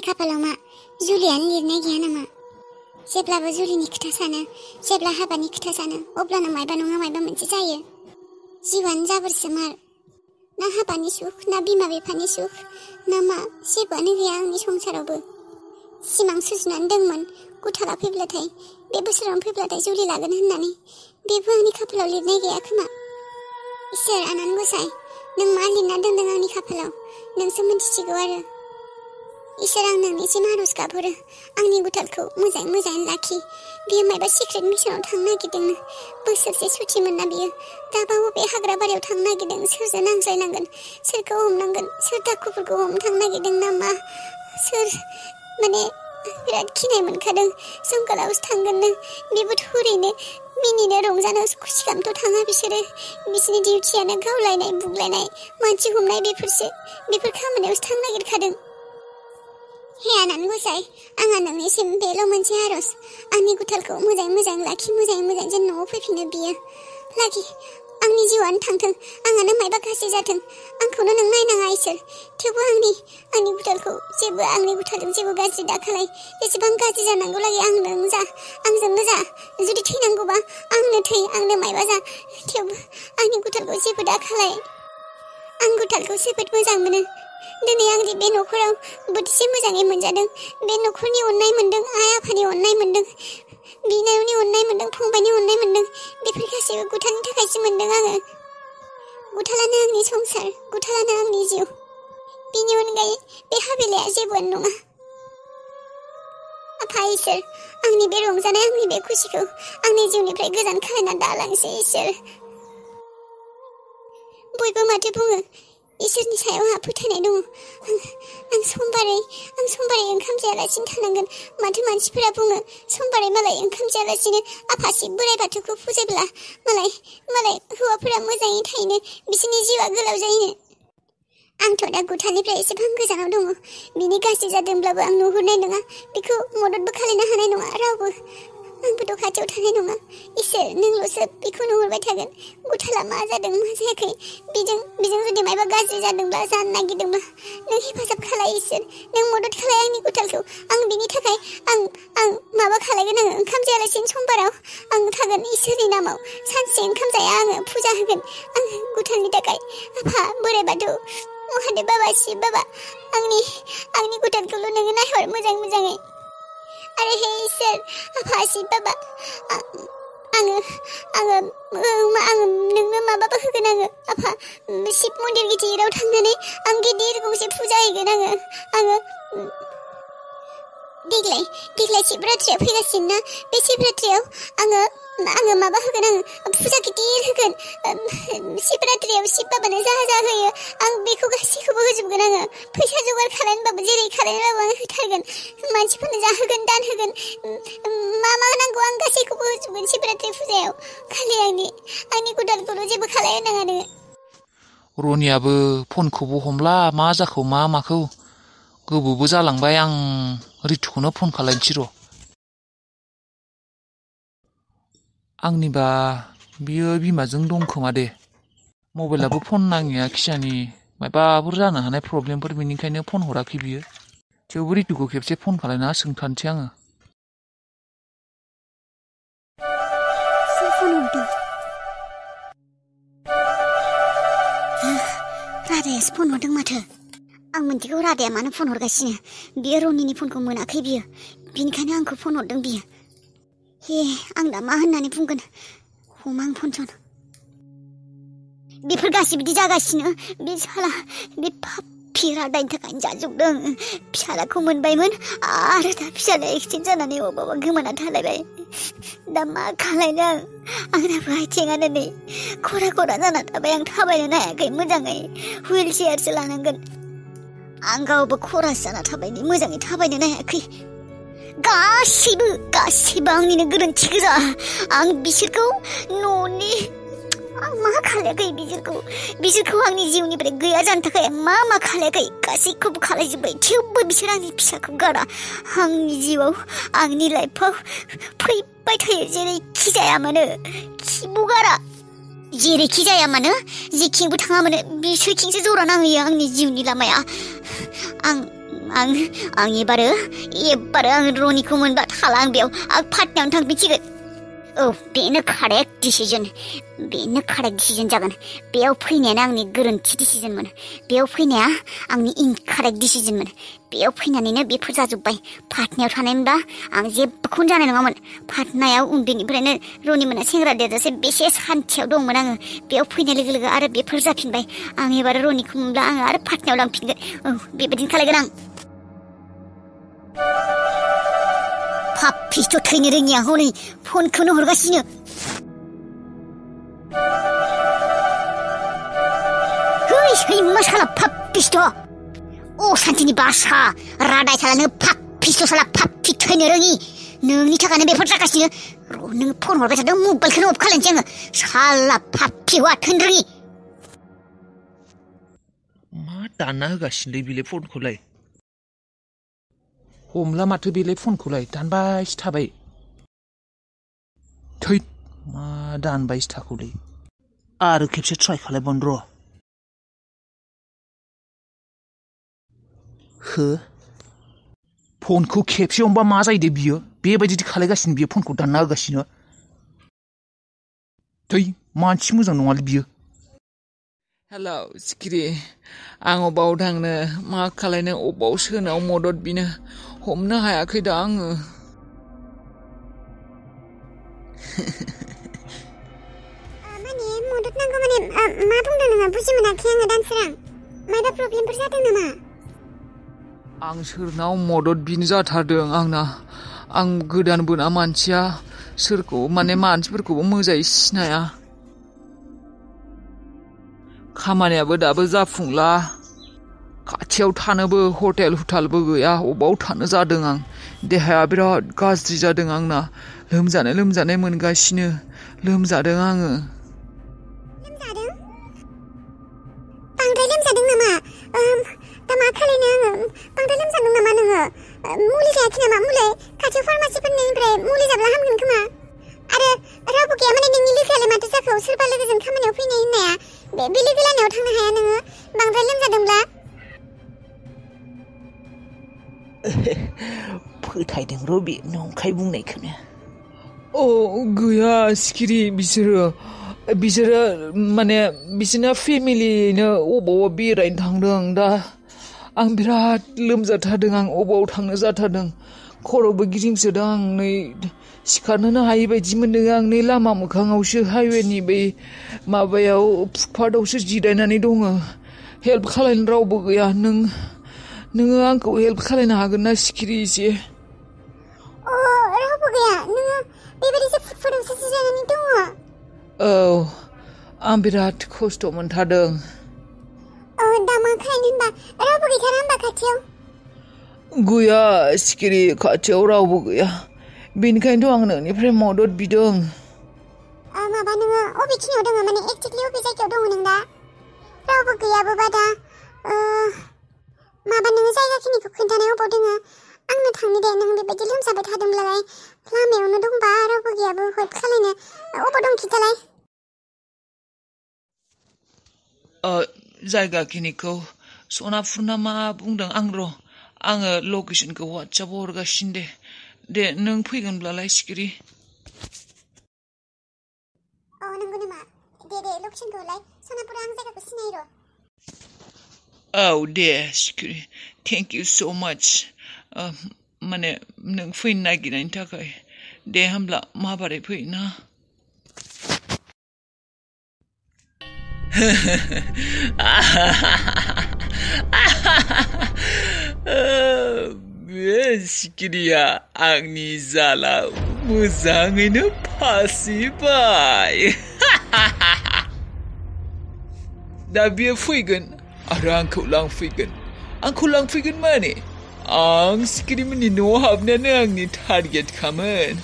खाफालाव मा जुलियानो लिरनाय गैया नामा? जेब्लाबो जुलिनि खोथा सानो, जेब्ला हाबानि खोथा सानो, अब्लानो मायबा नङा मायबा मोनसे जायो। जिउआनो जाबोरसो मार। ना हाबानि सुख, ना बिमा बिफानि सुख, ना मा जेबोआनो गैया आंनि संसारावबो। सिमां सुजुनानै दंमोन गुथाला फैब्लाथाय, बे बोसोरावनो फैब्लाथाय जुलि लागोन होननानै। बेबो आंनि खाफालाव लिरनाय गैया खोमा। इसोर आनान गसाइ, नों मा लिरना दोनदों आंनि खाफालाव नोंसो मिन्थिसिगौ आरो। इसोर आं नोंनिसिम आरज गाबहरो, आंनि गुथालखौ मोजाङै मोजाङै लाखि। बियो मायबा सिक्रेट मिसनाव थांनो नागिरदोंनो, बोसोरसे सुथि मोनना बियो। दाबा बबे हाग्रा बारियाव थांनो नागिरदों, सोरजों नांज्लायनांगोन, सोरखौ हमनांगोन, सोर दाखुफोरखौ हमनो थांनो नागिरदों नामा, सोर माने बिराद गिनाय मोनखादों। जंगालावसो थांगोननो, बेबोथ' ओरैनो मिनिनो रंजानो खुसि खालामथ' थाङा बिसोरो। बिसोरनि डिउटियानो गावलायनाय बुग्लायनाय मानसि हमनाय, बेफोर खामानियावसो थांनो नागिरखादों। हे आनान गसाइ, आंहा नोंनिसिम बेल' मोनसे आरज, आंनि गुथालखौ मोजाङै मोजां लाखि, मोजाङै मोजां जेन न'आव फैफिनो बियो। लाखि आंनि जिउआनो थांथों, आंहानो मायबा गाज्रि जाथों, आंखौनो नों नायनाङा इसोर। थेवबो आंनि गुथालखौ आंनि गुथालजों जेबो गाज्रि दाखालाय। जेसेबां गाज्रि जानांगौ लागि आंजोंनो जा। जुदि थैनांगौबा आंनो थै, आंनो मायबा जा, थेवबो आंनि गुथालखौ जेबो दाखालाय। आं गुथालखौ जोबोद मोजां मोनो। दिनै आंनि बे न'खराव बोथिसे मोजाङै मोनजादों। बे न'खरनि अननाय मोनदों, आइ आफानि अननाय मोनदों, बिनानावनि अननाय मोनदों, फंबायनि अननाय मोनदों। बेफोर गासैबो गुथालनि थाखायसो मोनदों आङो। गुथालानो आंनि संसार, गुथालानो आंनि जिउ। बिनि अनगायै बे हाबिलाया जेबोआनो नङा। आफा इसोर, आंनि बे रंजानाय, आंनि बे खुसिखौ आंनि जिउनिफ्राय गोजान खालायना दालांसै इसोर। बयबो माथो बुङो, इसोरनि सायाव आंहा फोथायनाय दङ। आं समबारै ओंखाम जायालासिनो थानांगोन। माथो मानसिफोरा बुङो, समबारै मालाय ओंखाम जायालासिनो आफा शिब बोराइ बाथौखौ फुजिब्ला मालाय हौवाफोरा मोजाङै थायोनो, बिसोरनि जिउआ गोलाव जायोनो। आंथ' दा गुथालनिफ्राय एसेबां गोजानाव दङ। बिनि गाज्रि जादोंब्लाबो आं नुहुरनाय नङा, बेखौ मददबो खालायनो हानाय नङा रावबो। आंबोथ' खाथियाव थानाय नङा। इसोर नोंल'सो बेखौ नुहुरबाय थागोन। गुथाला मा जादों मा जायाखै, बेजों जुदि मायबा गाज्रि जादोंब्ला, जानो नागिरदोंब्ला नों हेफाजाब खालाय इसोर, नों मदद खालाय आंनि गुथालखौ। आं बिनि थाखाय आं माबा खालायगोन, आङो ओंखाम जायालासिनो समबाराव आं थागोन इसोरनि नामाव। सानसे ओंखाम जाया आङो, फुजा होगोन आं गुथालनि थाखाय। आफा बोराइ बाथौ, महादेव बाबा, शिब बाबा, आंनि गुथालखौल' नोङो नायहर मोजाङै। आरो हे इसोर, आफा शिब बाबा, आङो नोंनो माबाबो होगोन। आफा शिब मन्दिर गिदिराव थांनानै आं गिदिर गंसे फुजा हैगोन। आङो देग्लाय शिबरात्रिया फैगासिनो ना, बे शिबरात्रियाव आङो माबा होगोन, आङो फुजा गिदिर होगोन। शिबरात्रियाव शिब बाबानो जा होयो आं बेखौ गासैखौबो होजोबगोन। आङो फैसा जगार खालामबाबो, जेरै खालामबाबो आं होथारगोन। मानसिफोरनो जाहोगोन, दान होगोन, मा नांगौ आं गासैखौबो होजोबगोन शिबरात्रि फुजायाव। खालि आंनि गुथालखौल' जेबो खालायनाङा नोङो। रनियाबो फनखौबो हमला, मा जाखौ मा माखौ, गोबावबो जालांबाय। आं रितुखौनो फन खालायनोसै र'। आंनिबा बियो बिमाजों दं खोमा दे। मबाइलाबो फन नाङिया खिजानि माबाफोर जानो हानाय प्रब्लेमफोर, बेनिखायनो फन हराखै बियो। थेवबो रितुखौ खेबसे फन खालायना सोंथारनोसै आङो। राधायासो फन हरदों माथो। आं मिन्थिगौ राधाया मानो फन हरगासिनो। बियो रनिनि फनखौ मोनाखै बियो, बिनिखायनो आंखौ फन हरदों बियो। हे आं दा मा होननानै बुंगोन, हमा आं फनसन। बेफोर गासै बिदि जागासिनो, बे साला बे पापि राधानि थाखायनो जाजोबदों। फिसालाखौ मोनबायमोन, आरो दा फिसाला एक्सिडेन्ट जानानै अबावबा गोमाना थालायबाय। दा मा खालायनो आंनाबो आथिङानो नै खरा जाना थाबाय। आं थाबायनो हायाखै मोजाङै, हुइल चेयारसो लानांगोन। आं गावबो खरासो जाना थाबाय, मोजाङै थाबायनो हायाखै। गासैबो आंनिनो गोरोन्थि गोजा। आं बिसोरखौ आं मा खालायाखै, बिसोरखौ आंनि जिउनिफ्राय गैया जानो थाखाय आं मा खालायाखै, गासैखौबो खालायजोब्बाय। थेवबो बिसोर आंनि फिसाखौ गारा। आंनि जिउआव, आंनि लाइफआव फैबाय थायो जेरैखि जाया मानो, खिबु गारा। जेरैखि जाया मानो, जेखिंबो थाङा मानो, बिसोरखिंसो जरा नांहैयो आंनि जिउनि लामाया। आं आं एबारो आं रनिखौ मोनबा थाला आं बेयाव आं पाटनायावनो थांफिनसिगोन औ बेनो कारेक्ट डिसिजन जागोन बेयाव फैनायानो आंनि गोरोन्थि डिसिजनमोन बेयाव फैनाया आंनि इनकारेक्ट डिसिजनमोन बेयाव फैनानैनो बेफोर जाजोब्बाय पाटनायाव थानायमोनबा आं जेबोखौनो जानाय नङामोन पाटनायाव उन्दैनिफ्रायनो रनिमोना सेंग्रा देरजासे बेसे सान्थियाव दंमोन आङो बेयाव फैनाय लोगो लोगो आरो बेफोर जाफिनबाय आं एबार रनिखौ मोनब्ला आङो आरो पाटनायाव लांफिनगोन औ बेबायदिनो खालायगोन आं पापिस्ट' थैनो रोङिया हनै फनखौनो हरगासिनो है मा साला पापिस्ट' असान्तिनि बासा रादाय सालानो पापिस्ट' साला पापि थैनो रोङि नोंनि थाखायनो बेफोर जागासिनो नों फन हरबाय थादों मबाइलखौनो अफ खालायनोसै आङो साला पापि हौवा थैनो रोङि मा दानना होगासिनोलै बेलाय फनखौलाय हमला माथो बेलाय फनखौलाय दानबायसो थाबाय थैद मा दानबायसो थाखौलै आरो खेबसे ट्राइ खालायबावनो र' हो फनखौ खेबसेयावनोबा मा जायो बियो बेबायदि खालायगासिनो बियो फनखौ दानना होगासिनो थै मानसि मोजां नङालै बियो हेलौ सिखिरि आं अबाव थांनो मा खालायनो अबाव सोनाव मदद बिनो हमनो हायाखै दा आङो माने मदद नांगौ माने मा बुंदों नोङो बुजि मोनाखै आङो दानसोरां मायबा प्रब्लेमफोर जादों नामा आं सोरनाव मदद बिनो जाथारदों आं गोदानबो ना मानसिया सोरखौ माने मानसिफोरखौबो मोजाङै सिनाया खामानियाबो दाबो जाफुंला खाथियाव थानोबो हटेल हुटालबो गैया अबाव थानो जादों आं देहाया बिराद गाज्रि जादों आंना लोमजानाय मोनगासिनो लोमजादों आङो लोमजादों बांद्राय लोमजादों नामा दा मा खालायनो आङो बांद्राय लोमजादों नामा नोङो मुलि जायाखै नामा मुलि खाथियाव फार्मासिफोरनिफ्राय मुलि जाब्ला हामगोन खोमा आरो रावबो गैया माने नोंनि लोगोआलाय माथो जाखो सोरबा लोगोजों खामानियाव फैनाय होननाया बे लोगो लानायाव थांनो हाया नोङो बांद्राय लोमजादोंब्ला फोथायदों र' बे नंखाय बुंनायखौनो अ गैया सिखिरि बिसोरो माने बिसोरना फेमिलिनो अबावबा बेरायनो थांदों दा आं बिराद लोमजाथारदों आं अबाव थांनो जाथारदों खर'बो गिदिंसोदों आं नै सिखारनोनो हायि बायदि मोन्दों आं नै लामा मोखाङावसो हाइवेनि बै माबायाव फुटपाथावसो जिरायनानै दङ हेल्प खालायनो रावबो गैया नोङो आंखौ हेल्प खालायनो हागोन ना सिखिरि एसे रावबो गैया नोङो बेबायदिसो फुटपाथावसो जिरायनानै दङ औ आं बिराद खस्थ' मोनथारदों दा मा खालायनो होनबा रावबो गैथारा होनबा खाथियाव गैया सिखिरि खाथियाव रावबो गैया बेनिखायनोथ' आं नोंनिफ्राय मदद बिदों माबा नोङो अबेखिनियाव दङ माने एक्जेक्टलि अबे जायगायाव दङ नों दा रावबो गैयाबोबा दा माबा नोङो जायगाखिनिखौ खोन्थानाय अबाव दङ आंनो थांनो दे नों बेबायदि लोमजाबाय थादोंब्लालाय लामायावनो दंबा रावबो गैयाबो हेल्प खालायनो अबाव दं खिन्थालाय जायगाखिनिखौ सनापुर ना मा बुंदों आङो लकेसनखौ वाट्सएपआव हरगासिनो दे नों फैगोनब्लालाय सिखिरि नंगौ नामा दे लकेसनखौ हरलाय सनापुरा आं जायगाखौ सिनायो र' औ दे सिखिरि थेंक इउ स' माच माने नों फैनो नागिरनायनि थाखाय दे होमब्ला माबारै फैना बे सिखिरिया आंनि जाला मोजाङैनो फासिबाय दा बियो फैगोन आरो आंखौ लांफैगोन माने आं सिखिरिमोननि न'आव हाबनायानो आंनि टारगेटखामोन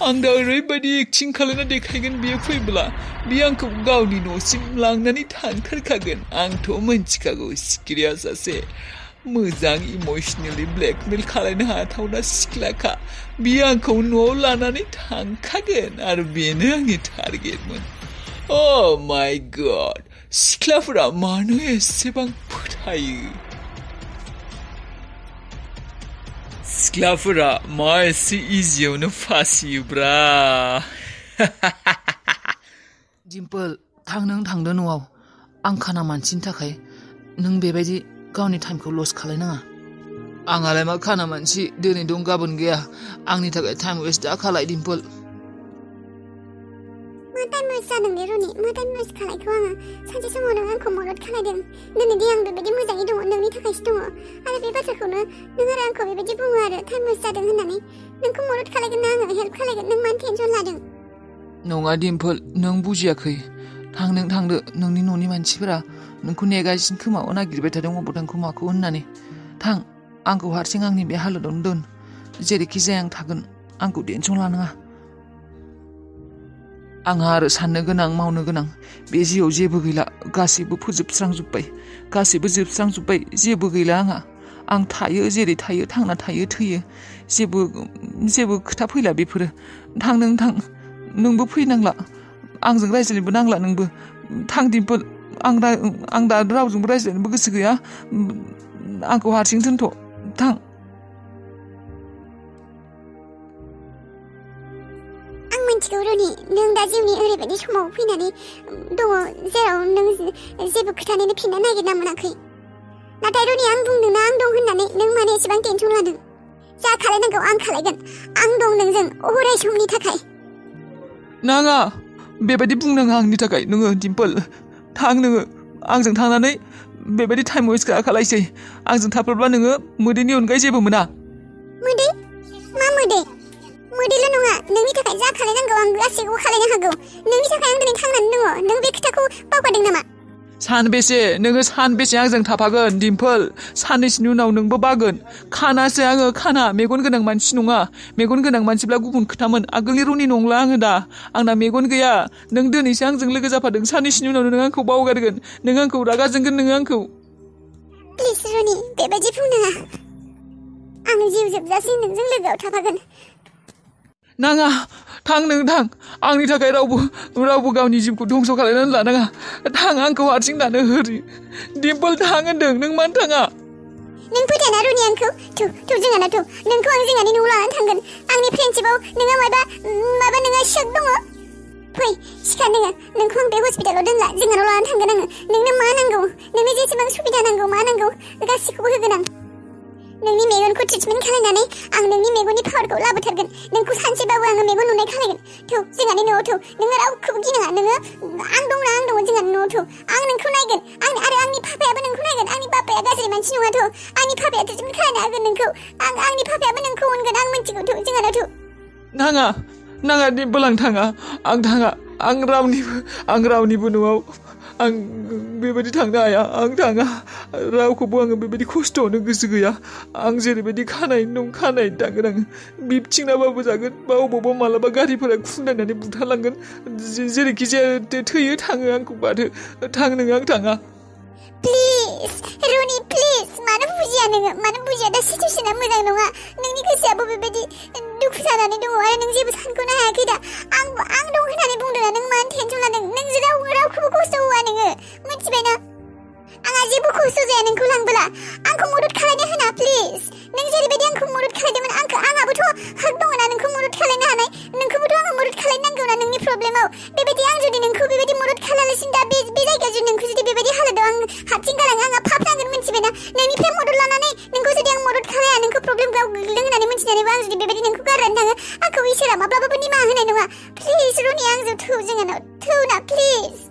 आं दा ओरैबायदि एक्टिं खालामना देखायगोन बियो फैब्ला बियो आंखौ गावनि न'सिम लांनानै थांथारखागोन आंथ' मोनथिखागौ सिखिरिया सासे मोजां इमोसनेलि ब्लेकमेल खालामनो हाथावना सिख्लाखा बियो आंखौ न'आव लानानै थांखागोन आरो बेनो आंनि टारगेटमोन Oh my God! सिख्लाफोरा मानो एसेबां फोथायो सिख्लाफोरा मा एसे इजियावनो फासियोब्रा डिम्पोल थां नों थांदो न'आव आं खाना मानसिनि थाखाय नों बेबायदि गावनि टाइमखौ लस खालायनाङा आंहालाय मा खाना मानसि दिनै दं गाबोन गैया आंनि थाखाय टाइम वेस्ट दा खालाय डिम्पोल मा टाइम वेस्ट जादों दे रनि मा टाइम वेस्ट खालायखौ आङो सानसे समाव नों आंखौ मदद खालायदों दिनै दे आं बेबायदि मोजाङै दङ नोंनि थाखायसो दङ आरो बे बाथ्राखौनो नों आरो आंखौ बेबायदि बुङो आरो टाइम वेस्ट जादों होननानै नोंखौ मदद खालायगोन ना आङो हेल्प खालायगोन नों मानो टेनसन लादों नङा डिम्पोल नों बुजियाखै थां नों थांदो नोंनि न'नि मानसिफोरा नोंखौ नेगासिनो खोमायाव नागिरबाय थादों अबाव थांखो माखौ होननानै थां आंखौ हारसिं आंनि बे हालोदावनो दोन जेरैखि जाया आं थागोन आंखौ टेनसन लानाङा आंहा आरो साननो गोनां मावनो गोनां बे जिउआव जेबो गैला गासैबो फोजोबस्रांजोब्बाय गासैबो जोबस्रांजोब्बाय जेबो गैला आंहा आं थायो जेरै थायो थांना थायो थैयो जेबो खोथा फैला बेफोरो थां नों थां नोंबो फैनांला आंजों रायज्लायनोबो नांला नोंबो थां डिम्पोल आं दा रावजोंबो रायज्लायनोबो गोसो गैया आंखौ हारसिं दोनथ' थां आं मिथिगौ रनि नों दा जिउनि ओरैबायदि समाव फैनानै दङ जेराव नों जेबो खोथानोनो फिननो नागिरना मोनाखै नाथाय रनि आं बुंदोंना आं दं होननानै नों मानो एसेबां टेनसन लादों जा खालायनांगौ आं खालायगोन आं दं नोंजों अराय समनि थाखाय नाङा बेबायदि बुंनाङा आंनि थाखाय नोङो डिम्पोल थां नोङो आंजों थांनानै बेबायदि टाइम वेस्ट खालायसै आंजों थाफाब्ला नोङो मोदैनि अनगायै जेबो मोना मोदै मा मोदैल' नङा नोंनि थाखाय जा खालायनांगौ आं गासैखौबो खालायनो हागौ नोंनि थाखाय आं दिनै थांनानै दङ नों बे खोथाखौ बावगारदों नामा नोङो सानबेसे आंजों थाफागोन डिम्पोल साननैसोनि उनाव नोंबो बागोन खानासो आङो खाना मेगन गोनां मानसि नङा मेगन गोनां मानसिब्ला गुबुन खोथामोन आगोलनि रनि नंला आङो दा आंना मेगन गैया नों दिनैसो आंजों लोगो जाफादों साननैसोनि उनाव नों आंखौ बावगारगोन नों आंखौ रागा जोंगोन नोङो आंखौ प्लिज रनि बेबायदि बुंनाङा आं जिउ जोबजासिम नोंजों लोगोआव थाफागोन नाङा थां नों थां आंनि थाखाय रावबो गावनि जिउखौ धंस खालायनानै लानाङा थां आंखौ हारसिं दानो होरि डिम्पोल थां होनदों नों मानो थाङा नों फोथायना रनि आंखौ थौ जोंहाना थौ नोंखौ आं जोंहानि न'आव लानानै थांगोन आंनि फ्रेन्डशिपआव नोंहा माबा नोंहा शक दङ फै सिखार नोंखौ आं बे हस्पिटालाव दोनला जोंहानाव लानानै थांगोन आङो नोंनो मा नांगौ नोंनो जेसेबां सुबिदा नांगौ मा नांगौ गासिखौबो होगोन आं नोंनि मेगनखौ ट्रिटमेन्ट खालायनानै आं नोंनि मेगननि पावारखौ लाबोथारगोन नोंखौ सानसेबाबो आङो मेगन नुनाय खालायगोन थौ जोंहानि न'आव थौ नोङो रावखौबो गिनाङा नोङो आं दङ जोंहानि न'आव थौ आं नोंखौ नायगोन आरो आंनि पापायाबो नोंखौ नायगोन आंनि पापाया गाज्रि मानसि नङा थौ आंनि पापाया ट्रिटमेन्ट खालायनो हागोन नोंखौ आंनि पापायाबो नोंखौ अनगोन आं मिथिगौ थौ जोंहानाव थौ नाङा डिम्पोल आं थाङा आं रावनिबो न'आव आं बेबायदि थांनो हाया आं थाङा रावखौबो आङो बेबायदि खस्थ'आवनो गोसो गैया आं जेरैबायदि खानायनो थांगोन आङो बिबथिंनाबाबो जागोन बा अबावबा मालाबा गारिफोरा खुन्दायनानै बुथारलांगोन जेरैखि जाया थैयो थाङो आंखौ बाथो थां नोङो आं थाङा प्लिज रनि प्लिज मानो बुजिया दा सिचुएशना मोजां नङा नोंनि गोसोआबो बेबायदि दुखु जानानै दङ आरो नों जेबो सानख'नो हायाखै दा आं दं होननानै बुंदोंना नों मानो टेनसन लादों नों रावखौबो खस्थ' होआ नोङो मिथिबायना आंहा जेबो खस्थ' जाया नोंखौ लांबोला आंखौ मदद खालायनो होना प्लिज नों जेरैबायदि आंखौ मदद खालायदोंमोन आंहाबोथ' हाक दङ ना नोंखौ मदद खालायनो हानाय नोंखौबोथ' आङो मदद खालायनांगौ ना नोंनि प्रब्लेमाव बेबायदि आं जुदि नोंखौ बेबायदि मदद खालायालासिनो दा बे जायगायाव जुदि नोंखौ जुदि बेबायदि हालोदाव आं हारसिं गालाङो आंहा पाप नांगोन मिथिबायना नोंनिफ्राय मदद लानानै नोंखौ जुदि आं मदद खालाया नोंखौ प्रब्लेमाव गोग्लैदों होननानै मिथिनानैबो आं जुदि बेबायदि नोंखौ गारनानै थाङो आंखौ इसोरा माब्लाबाबो निमाहा होनाय नङा प्लिज रनि आंजों थौ जोंहानाव थौ ना प्लिज